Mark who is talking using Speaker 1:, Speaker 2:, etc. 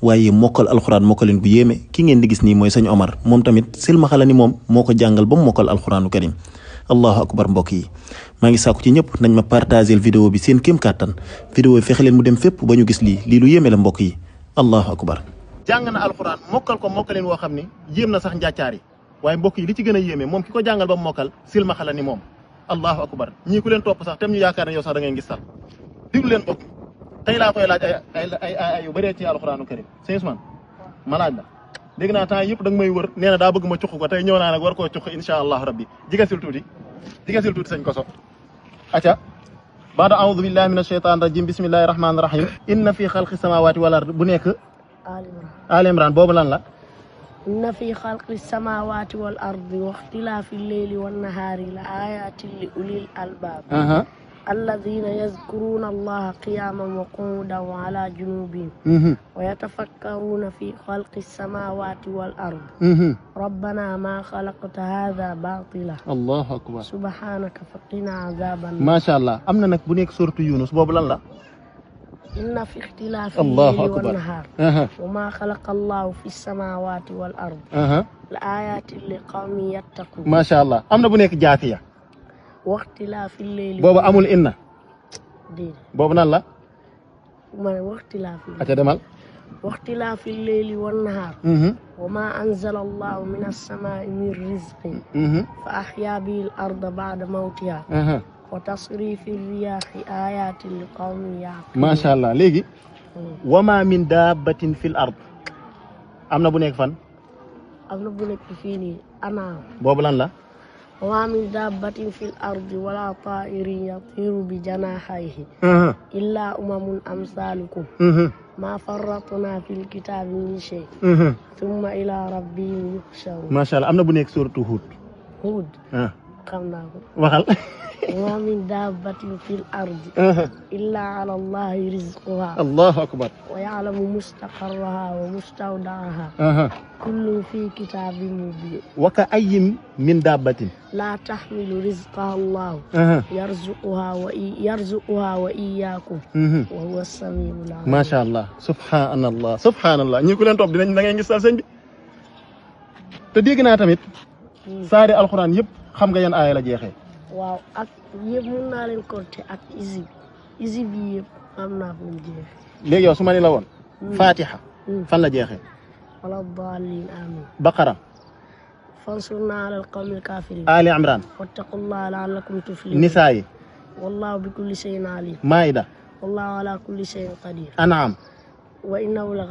Speaker 1: waaye mokkal alxuraan mokkalin bu yéeme ki ngeen di gis nii mooy sëñ Omar moom tamit silmaxa la ni moom moo ko jàngal ba mu mokkal alxuraanu karim allahu akbar mbokk yi maa ngi sàkku ci ñëpp nañ ma partagel vidéo bi seen kéem kàttan vidéo yi fexe leen mu dem fépp ba ñu gis lii lu yéeme la mbokk yi allahu akbar jàng na alxuraan mokkal ko mokkalin woo xam ni yéem na sax njàccaar yi waaye mbokk yi li ci gën a yéeme moom ki ko jàngal ba mu mokkal silmaxa la ni moom allahu akbar ñii ku leen topp sax tem ñu yaakaar ne yow sax da ngay gis sax diglu leen mbokk tey laa koy laaj ay yu bëree ci alxuraanu karim sëñ Ousmane ma laaj la dégg naa temps yëpp da nga may wër nee na daa bëgg ma cuq ko tey ñëw naa nag war koo cuq insha allahu rabbi jigasil tuuti sëñ koso aca baada aoudu billahi min asheytan rajim bismillahi rahmani rahim inna fi xalqi samawati wal ard bu nekk Ali Imran boobu lan la
Speaker 2: inna fi xalqi samawati wal ardi wa ixtilaafi lleyli wan nahaari la ayatin li ulil albab alladina yazkuruna allaha qiyaman wa qu'udan wa ala junubihim wa yatafakkaruna fi xalqi samawati wal ard rabbana ma xalaqta hadha batila
Speaker 1: allahu akbar
Speaker 2: subhanaka faqina azaban
Speaker 1: masha allah am na nag bu nekk suratu Yunus boobu lan la
Speaker 2: inna fi ixtilaafi lleyli wan nahaar wa ma xalaqa allahu fi samawati wal ard la ayatin li qawmin yattaqun
Speaker 1: masha allah am na bu nekk jaafiya
Speaker 2: waxtilaafi lleyli
Speaker 1: boobu amul inna
Speaker 2: déedéet
Speaker 1: boobu nan la
Speaker 2: ma ne waxtilaafi
Speaker 1: aca demal
Speaker 2: waxtilaafi lleyli wan nahaar wa ma anzala allahu min as-samaa'i min rizqin fa ahyaa bihi al-arda ba'da mawtiha wa tasrifi riyaahi ayatin li qawmin ya'qiluun
Speaker 1: macha allah léegi wa ma min dabbatin fil ard am na bu nekk fan
Speaker 2: am na bu nekk fii nii anaam
Speaker 1: boobu lan la
Speaker 2: wa min dabbatin fil ardi wala ta'irin yatiru bi janahihi illa umamun amsalukum ma farratna fil kitabi min shay thumma ila rabbihim yuhsharun masha Allah am na bu nekk suratu Hud xam naa ko waxal wa min dabbatin fil ardi illa ala allahi rizquha allahu akbar wa ya'lamu mustaqarraha wa mustawda'aha kullun fi kitabin mubin wa ka ayyin min dabbatin la tahmilu rizqaha allah yarzuquha wa iyyakum wa huwa as-sami'ul 'alim masha Allah subhanallah ñi ku leen topp dinañ da ngay gis sal sëñ bi te dégg naa tamit saari alxuraan yëpp xam nga yan aaya la jeexee waaw ak yëpp mën naa leen compter ak isib yi yëpp am naa fu mu jeexee
Speaker 1: léegi yow su ma ni la woon fatiha fan la jeexee
Speaker 2: wala daalin amin
Speaker 1: baqara
Speaker 2: fansurna ala alqawmil kafirin
Speaker 1: ali imran
Speaker 2: wattaqullaha la'allakum tuflihun
Speaker 1: nisaa yi
Speaker 2: wallahu bi kulli shay'in alim
Speaker 1: maida
Speaker 2: wallahu ala kulli shay'in qadir
Speaker 1: an'am
Speaker 2: wa innahu la